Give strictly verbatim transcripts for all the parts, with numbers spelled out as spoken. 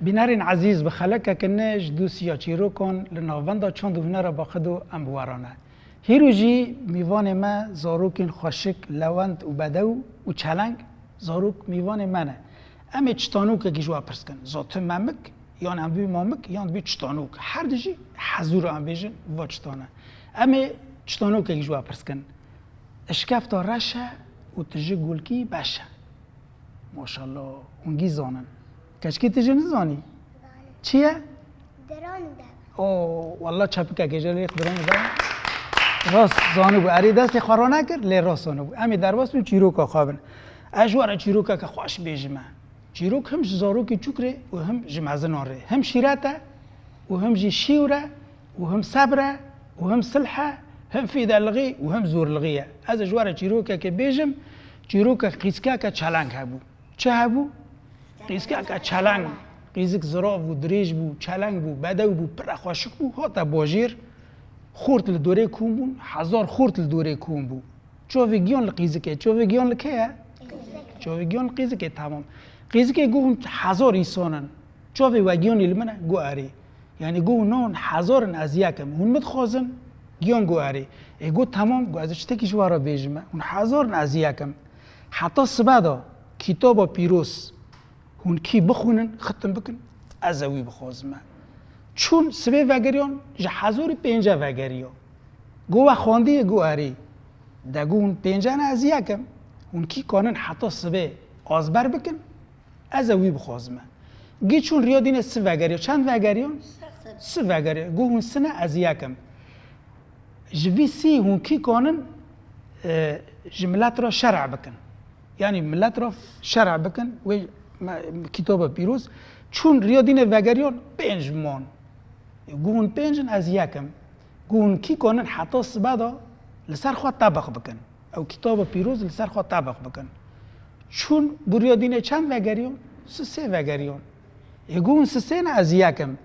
Bînerên ezîz, bi xelekeke nû ji dosya çîrokan li Navenda Çand û Hunera Baqido em bi we re ne. Hîro jî mîvanê me zarokên xweşik, lewend û bedew û çeleng zarok mîvanê me ne. Em ê çitanokekî ji we pirs kin. Za tu memik, yan em bî mamik, yan dibî çitanok. Her du jî hezûr em bêjin va çitane. Em ê çitanokekî ji we pirs kin. Eşkefta reş e û tu ji gulkî beş e. Maşallah, hûn gî zanin. Keçkî tu jî nizanî? Çi ye? Diran de. O, wallah çepikekê ji lêq diran de. Rast zanibû. Erê destê xwe ronekir, lê rast zanibû. Em ê derbas bin çîroka xwe bin. Ez ji we re çîrokeke xweş bêjime. Çîrok him ji zarokê çûk re û him ji mezinan re. Him şîret e û him jî şîwr e û him sebr e û him silh e, him fîdelixî û him zorlixî ye. Ez ê ji we re çîrokekê bêjim, çîrokek qîzkeke çeleng hebû. Çi hebû? Qîzkeke çeleng. Qîzik zirav bû, dirêj bû, çeleng bû, bedew bû, pir xweşik bû, hate bajêr. Xort li dorê kom bûn, hezar xort li dorê kom bû. Çavê giyan li qîzikê, çavê giyan li kê ye? Çavê giyan li qîzikê, temam. Qîzikê got hûn hezar însan in. Çavê we giyanî li min e? Got erê. Yanî got hûn hezar in, ez yek im. Hûn min dixwazin? Giyan got erê. Ê got temam, got ez ê çitekî ji we re bêjime. Hûn hezar in, ez yek im. Heta sibe de kitaba pîroz hûn kî bixwînin, xitim bikin, ez ê wî bixwazime. Çûn sibê vegeriyan, ji hezar û pênce vegeriya. Got we xwendiyê? Got erê. De got hûn pênce ne, ez yek im. Hûn kî kanin heta sibê azber bikin, ez ê wî bixwazime. Gî çûn riya dînê si vegeriya. Çend vegeriyan? Si vegeriya. Got hûn si ne, ez yek im. Ji vî sî hûn kî kanin, e, ji milet re şerh bikin? Yanî milet re şerh bikin, wê me-, kitaba pîroz. Çûn riya dînê vegeriyan, pênc man. Got hûn pênc in, ez yek im. Got hûn kî kanin heta sibe de li ser xwe tebiq bikin? Ew kitaba pîroz li ser xwe tebiq bikin. Çûn bû riya dînê çend vegeriyan? Si sê vegeriyan. Ê got hûn si sê ne, ez yek im.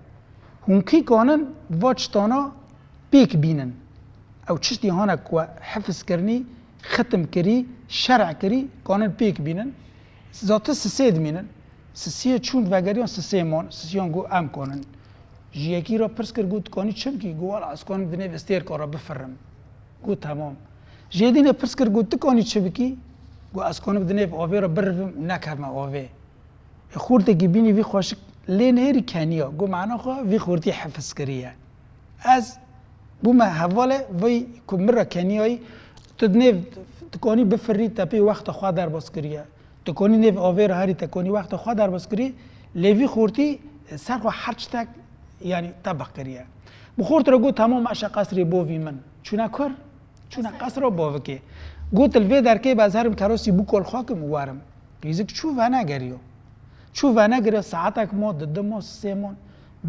Hûn kî kanin va çitana pêk bînin? Ew çiştî hane ku we hifiz kirinî, xitim kirî, şerh kirî, kanin pêk bînin. Za tu si sê dimînin. Si sê çûn vegeriyan, si sê man, si sêyan got em kanin. Ji yekî re pirs kir, got tu kanî çi bikî? Got wela ez kanim di nêv stêrka re bifirim. Got temam. Jê dîne pirs kir, got tu kanî çi bikî? Got ez kanim di nêv avê re birivim û nekevime avê. Ê xortekî bînî vî xweşik lê nihêrî keniya. Got mana xwe vî xortî hifiz kiriye. Ez bûme hevalê vî ku min re keniyayî, tu di nêv, tu kanî bifirî, te pê wexta xwe derbas kiriye. Tu kanî nêv avê re herî, te kanî wexta xwe derbas kirî, lê vî xortî ser xwe her çitek, yanî tebiq kiriye. Bi xort re got temam, meşe qesrê bovî min. Çûne kur? Çûne qesra bovikê. Got li vê derkê be ez herim kerosî bûkol xwe kim û werim. Qîzik çû venegeriyo. Çû venegeriyo, saetek ma, di di ma, sê ma.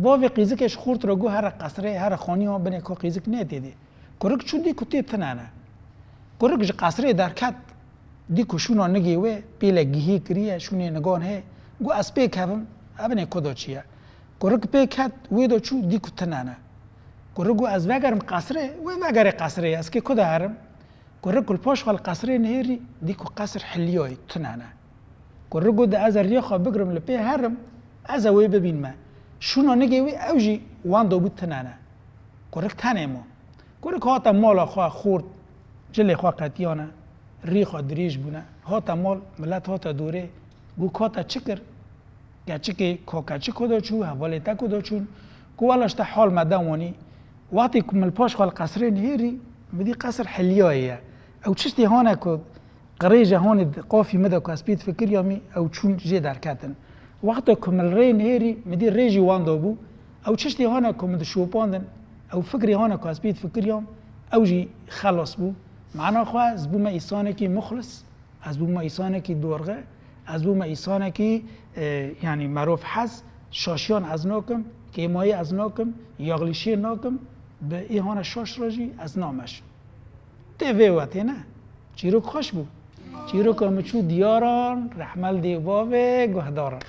Bavê qîzikê ji xort re got here qesrê, here xaniya binê ku qîzik nê tê dê. Kurik çû dî ku tê tine ne. Kurik ji qesrê derket, dî ku şûna nigê wê pêle gihî kiriye, şûnê nigan hê. Got ez pê kevim, ev binê ku da çi ye. Kurik pê ket, wê da çû, dî ku tine ne. Kurik got ez vegerim qesrê, wê vegerê qesrê, ez kê ku da herim. Kurik ku li paş xwe li qesrê nihêrî, dî ku qesr hiliyayî, tune ne. Kurik got de ez ê riya xwe bigirim li pê herim, ez ê wê bibînime. Şûna nigê wê ew jî wenda bû, tune ne. Kurik tenê ma. Kurik hate mala xwe xort, cilê xwe qetiyane, rî xwe dirêj bûne. Hate mal, milet hate dorê, got ka te çi kir? Keçikê, ka keçik ku da çû, hevalê te ku da çûn? Got wela işte hal me de wanî. Wextê ku min li paş xwe li qesrê nihêrî, min dî qesr hiliyayê ye. Ew çiştê hane ku qirêje hane di qafî min de ku ez pê difikiriyamî, ew çûn jê derketin. Wexta ku min li rê nihêrî, min dî rê jî wenda bû. Ew çiştê hane ku min dişopandin, ew fikrê hane ku ez pê difikiriyam, ew jî xelas bû. Mana xwe ez bûme îsanekî muxlis. Ez bûme îsanekî dorxe, ez bûme îsanekî, e, yanî merov hez, şaşiyan ez nakim, kêmayî ez nakim, yaxlîşiyê nakim, bi îhana şaş re jî ez nameşim. Tê vê wetê ne? Çîrok xweş bû. Çîroka min çû diyaran, rehmel dê bavê guhdaran.